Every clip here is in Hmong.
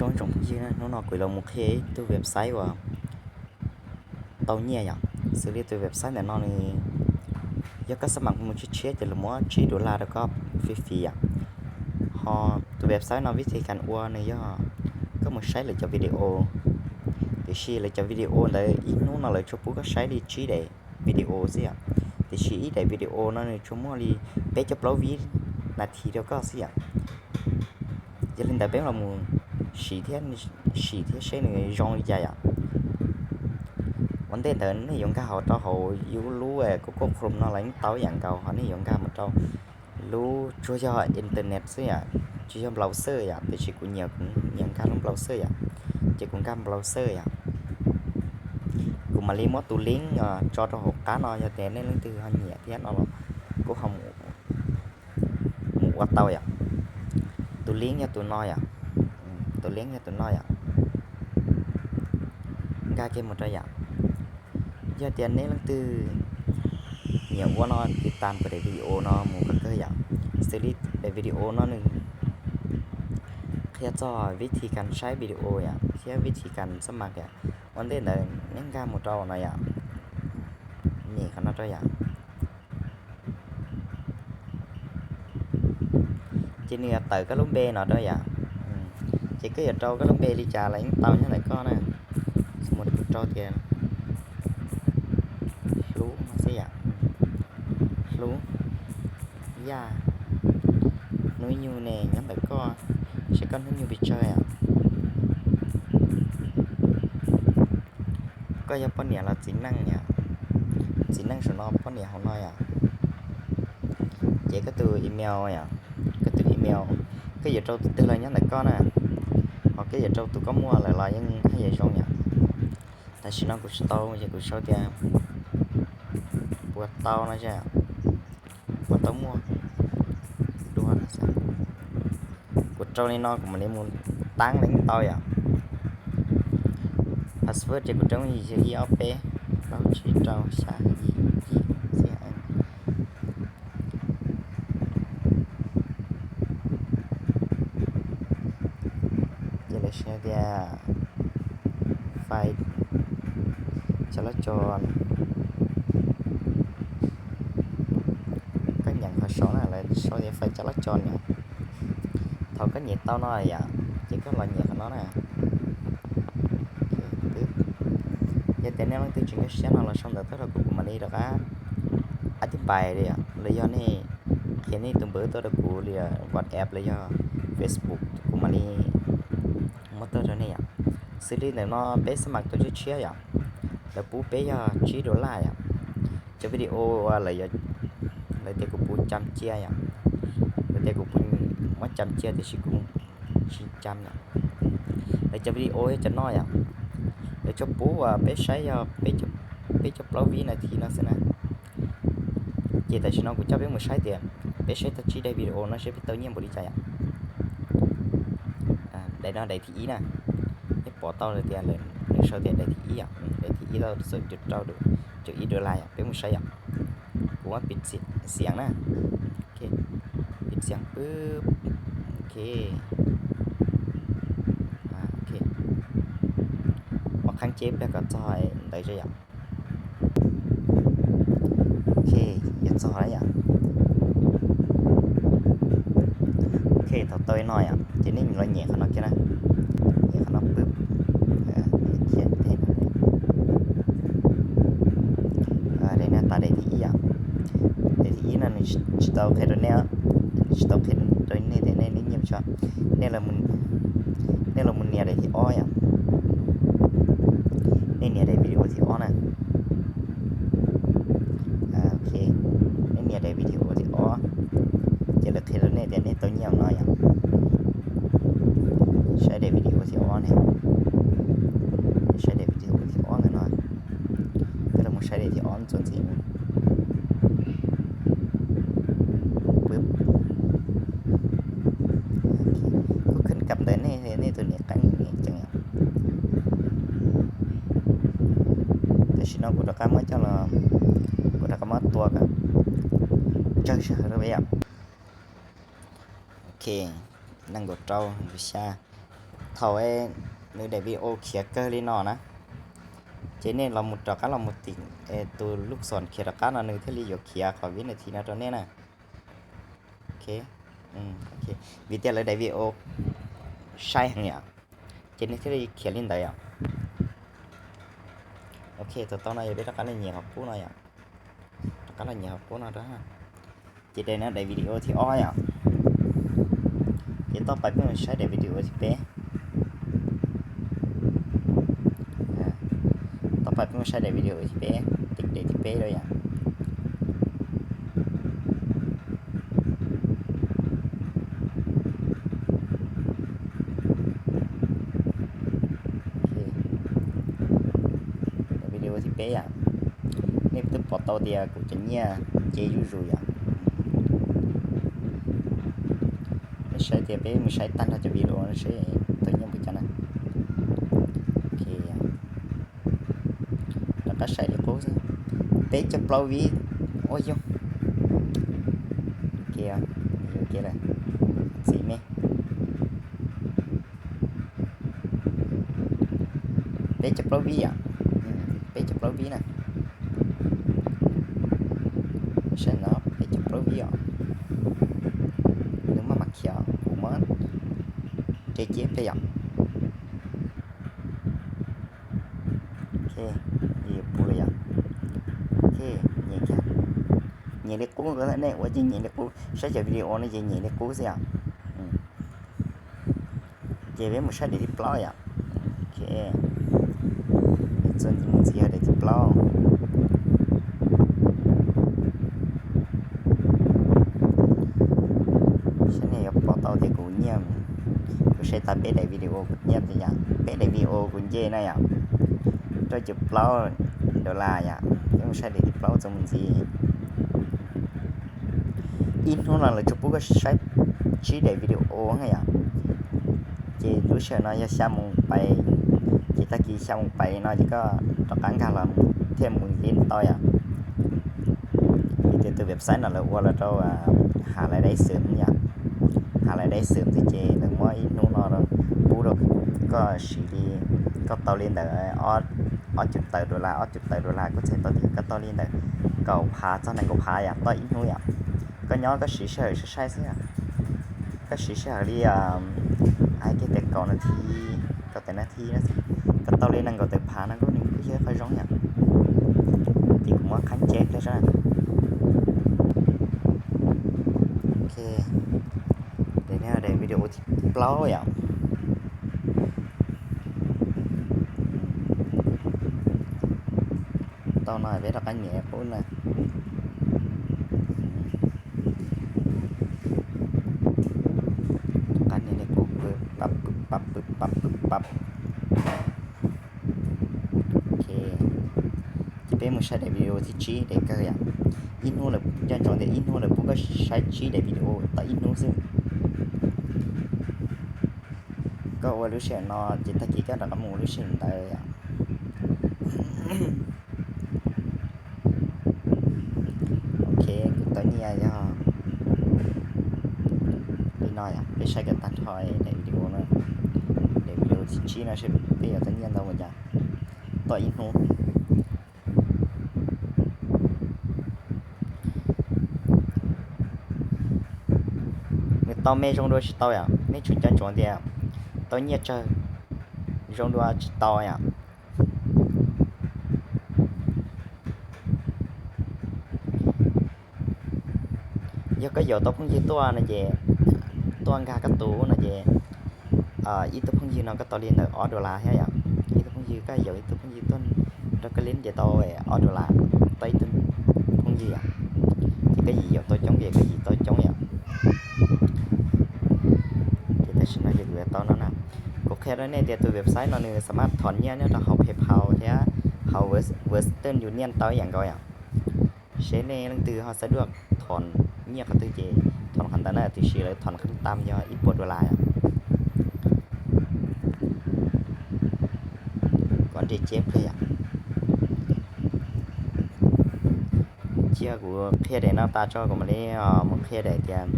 Ib tsoom phooj ywg, hnub no kuv los mus qhia ib tug website uas tau nyiaj yom. Xws li tus website ntawm no nws yog koj xab mam mus tshiab tshiab ces lawv muab tsib dollar rau koj free free yom. Ho tus website no vib thi kas ua nws yog koj mus saib lawv cov video, tiam sis lawv cov video ntawd ib hnub no lawv tsuas pub koj saib li tsib daim video xwb yom. Tiam sis ib daim video no nws tsuas muaj li peb caug plaub vib nas this rau koj xwb yom. Yog li ntawd peb los mus sim thiab, sim thiab seb nws zoo li cas yom. Ua ntej ntawd nej yuav nkag hauv rau hauv yus lub Google Chrome no los yeej tau yam nkaus, ho nej yuav nkag mus rau lub tsuas yog internet xwb yom, tsis yog browser yom, tiam sis kuv nyiam, kuv nyiam nkag lub browser yom, ces kuv nkag browser yom. Kuv mam li muab tus link tso rau hauv qab no, yog tias nej leej twg ho nyiam thiab no los kuj ho mus ua tau yom. Tus link yog tus no yom, tus link yog tus no yom. Nkag kiag mus rau yom. Yog tias nej leej twg nyiam ua no tiv tas kuv daim video no mus kom kawg yom. Xws li daim video no nws qhia txog vib thi kas saib video yom, thiab vib thi kas xab mam yom. Ua ntej ntawd nej nkag mus rau no yom, nyem qhov no rau yom. Ces nws yuav tawm koj lub npe no rau yom. Ces koj yuav rau koj lub npe li cas los yeej tau nyob ntawm koj na. Mus kuv rau tias Hlub no xwb yom. Hlub Yaj. Hnub nyoog ne nyob ntawm koj, seb koj hnub nyoog pes tsawg yom. Koj yog poj niam los txiv neej yom? Txiv neej saum no, poj niam hauv no yom. Ces koj tus email yom, koj tus email, koj yuav rau tus twg los nyob ntawm koj na. Ho koj yuav rau tus koj muaj lawm los yeej haj yam zoo yom. Tam sim no kuv tsis tau ces kuv sau tias puas tau no, puas tau muaj dua no. Kuv rau li no kuv mam li mus tab leej tau yom. Password ces kuv rau yim xya yim ob peb plaub tsib rau xya yim yim xya. Ces lawv sau tias fais cov laj co, koj nyeem qhov saud na, lawv sau tias fais cov laj co no. Thaum koj nyem tau no yom, ces koj los nyem qhov no na. Yog tias nej leej twg tsis nkag siab no los sau ntawv tuaj rau kuv, kuv mam li rov qab ab tib pais li, los yog nej qhia nej tus npawb tuaj rau kuv li WhatsApp los yog Facebook, kuv mam li muab tuaj rau nej yom. Xws li ntawm no peb xab mam tau tshiab tshiab yom, lawv pub peb yog tsib dollar yom. Cov video uas lawv tias kuv puas cam cia yom, lawv tias kuv puas muab cam cia tiam sis kuv tsis cam yom. Lawv cov video yog cov no yom, lawv tsuas pub uas peb saib yog peb caug plaub vib nas this no xwb na. Ces tam sim no kuv coj peb mus saib tias peb saib tau tsib daim video no seb peb tau nyiaj npaum li cas yom. Daim no daim thib ib na, nej pom tau tias nws sau tias daim thib ib yom, daim thib ib tau xoom cuaj rau, cuaj ib dollar yom, peb mus saib yom. Kuv muab piv xiam na, piv xiam pwb, ok, ok, muab qheeb ceb pliag kom txog ntawd yom. Ok, yuav txog lawm yom. Ok, thaum tau li no yom, ces nej los nyem qhov no kiag na, nyem qhov no pwb, daim no tas daim thib ib yom. Daim thib ib no nws tsis tau qhia rau nej, tsis tau qhia rau nej tias nej nyiaj tso. Nej los mus nias daim thib ob yom. Nej nias daim video thib ob na. Ok, nej nias daim video thib ob, ces lawv qhia rau nej tias nej tau nyiaj no yom. Saib daim video thib ob ne, saib daim video thib ob ntawm no. Peb los mus saib daim thib ob txuas ntxiv. Kuv khwv kam ntawm nej, nej tus niam qeeb niam tseem. Tam sim no kuv rov qab muab coj los, kuv rov qab muab tua kom tsawg sij hawm rau peb yom. Ok, nees nkaum rau, nees nkaum xya, thaum nws daim video khiav kawg li no na, ces nej los mus rov qab los mus tim tus lub xom khiav rov qab no nws thiaj li yuav khiav qhov vib nas this no rau nej na. Vim tias lawv daim video sai heev yom, ces nws thiaj li khiav li ntawd yom. Ok, tau tau no yog peb rov qab los nyiam qhov qub no yom. Rov qab los nyiam qhov qub no rau. Ces daim no daim video thib ob yom. Ces toj pais peb mus saib daim video thib peb. Toj pais peb mus saib daim video thib peb, daim thib peb rau yom. Video thib peb yom. Nej twb pom tau tias kuv cov nyiaj nce zuj zus yom. Nej saib tias peb mus saib tag nrho cov video no seb tau nyiaj npaum cas na. Rov qab saib li qub xwb. Peb caug plaub vib. Ua yoog. Txiv me. Peb caug plaub vib yom. Peb caug plaub vib na. Saib no peb caug plaub vib os. Nws maj mam khiav, kuv muab nres ciab pliag yom. Yuav puv lawm yom. Nyiam li qub, nej ua ces nyiam li qub, saib cov video no ces nyiam li qub xwb yom. Ces peb mus saib daim thib plaub yom. Txuas ntxiv yog daim thib plaub. Saib nej yuav pom tau tias kuv nyiaj, kuv saib tau peb daim video kuv nyiaj tias yom, peb daim video kuv nce na yom, rau caum plaub dollar yom. Peb mus saib daim thib plaub txuas mus ntxiv. Ib hnub no lawv tsuas pub koj saib tsib daim video na yom. Ces lub sij hawm no yog xya moos pais, ces tag kis xya moos pais no ces koj rov qab nkag los thiaj mus li tau yom. Vim tias tus website no lawv ua los rau hav lais dai xwm yom, hav lais dai xwm xwb ces lawv muab ib hnub no pub rau koj siv li, koj tau li ntawm ob cuv tawm dollar, ob cuv tawm dollar kuj txhais tau tias koj tau li ntawm kaum phav txog nees nkaum phav yom, toj ib hnub yom. Koj nyob koj siv sij hawm sai sai xwb, koj siv sij hawm li hais kiag tias kaum nas this, kaum tawm nas this no, koj tau li nees nkaum tawm phav no kuj nws kuj yog qhov zoo yom. Ces kuv muab qhab nceb pliag saib. Ok, daim video thib plaub yom. Tau no peb rov qab nias qub na. Rov qab nias li qub, pab pab pab pab pab. Ok, ces peb mus saib daim video thib tsib, daim kawg yom. Ib hnub lawv, nco ntsoov tias ib hnub lawv pub koj saib tsib daim video tau ib hnub xwb. Koj ua lub sij hawm no ces tag kis koj rov qab mus ua lub sij hawm ntawd yom. Ok, kuv tau nyiaj yog li no yom, peb saib kom tag nrho daim video no, daim video thib tsib no seb peb yuav tau nyiaj ntau npaum cas tau ib hnub. Nws tau me zoo dua tsis tau yom, nej tsum nco ntsoov tias tau nyiaj tsawg zoo dua tsis tau yom. Yog koj yaum tau phooj ywg tuaj no ces, tuaj nkag koj tus no ces, ib tug phooj ywg no koj tau li ntawm ob dollar thiab yom. Ib tug phooj ywg, koj yaum ib tug phooj ywg tuaj nrog koj li ces tau ob dollar tau ib tug phooj ywg yom. Ces koj yim yaum tau coob ces koj yim tau coob yom. Ces tam sim no ces kuv yuav tau no na. Kuv qhia rau nej tias tus website no nws xam maj thom nyiaj nyob rau hauv PayPal thiab hauv Western Union tau ib yam nkaus yom. Seb nej leej twg ho xav dua thom nyiaj qhov twg ces thom qhov ntawd na, tiam sis lawv thom qhov tam yog ib puas dollar yom. Koj nres ceb pliag yom. Cia kuv qhia daim no tas tso kuv mam li mus qhia daim tias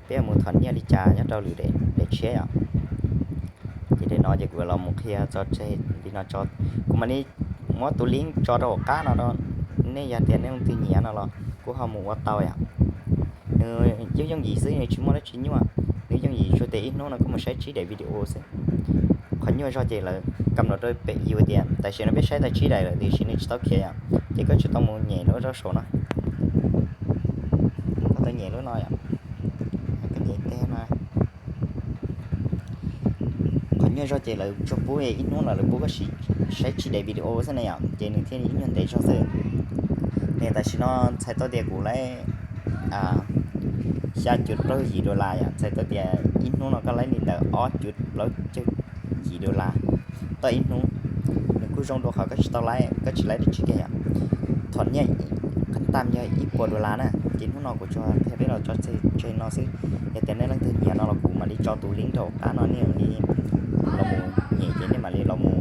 peb mus thom nyiaj li cas nyob rau lwm daim tshiab yom. Ces daim No ces kuv los mus qhia tso tseg li no tso. Kuv mam li muab tus link tso rau hauv qab no rau nej, yog tias nej leej twg nyiam no los kuj ho mus ua tau yom. Nws yooj yooj yim xwb, nws tsis muaj dab tsi nyuaj, nws yooj yim tsuas tias ib hnub no koj mus saib tsib daim video xwb. Qhov nyuaj zog ces lawv kam los rau pem yus tias tam sim no peb saib tau tsib daim lawm tiam sis nws tsis tau khiav yom, ces koj tsuas tau mus nyem lub rau saum no. Koj tau nyem lub no yom, koj nyem teg no. Qhov nyuaj zog ces lawv tsuas pub ib hnub los lawv pub koj saib tsib daim video xwb ne yom, ces nws thiaj li ib nyuag ntev zog xwb. Nws tam sim no txhais tau tias kuv laib xya cuv plaub yim dollar yom, txhais tau tias ib hnub no koj laib li ntawm ob cuv plaub caug yim dollar tau ib hnub. Nws kuj zoo dua qhov koj tsis tau laib, koj tsis laib dab tsi kiag yom. Thom nyiaj qhov ntawd yog ib puas dollar na, ces hnub no kuv tsuas qhia peb los tso tseg no xwb. Yog tias nej leej twg nyiam no los kuv mam li tso tus link rau hauv qab no, nej mam li los mus nyem ces nej mam li los mus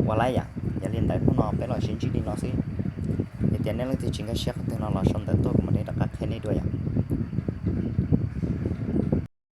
ua laib yom. Yog li ntawd hnub no peb los sib ntsib li no xwb. Yog tias nej leej twg tsis nkag siab qhov twg no los sau ntawv tuaj kuv mam li rov qab qhia nej dua yom.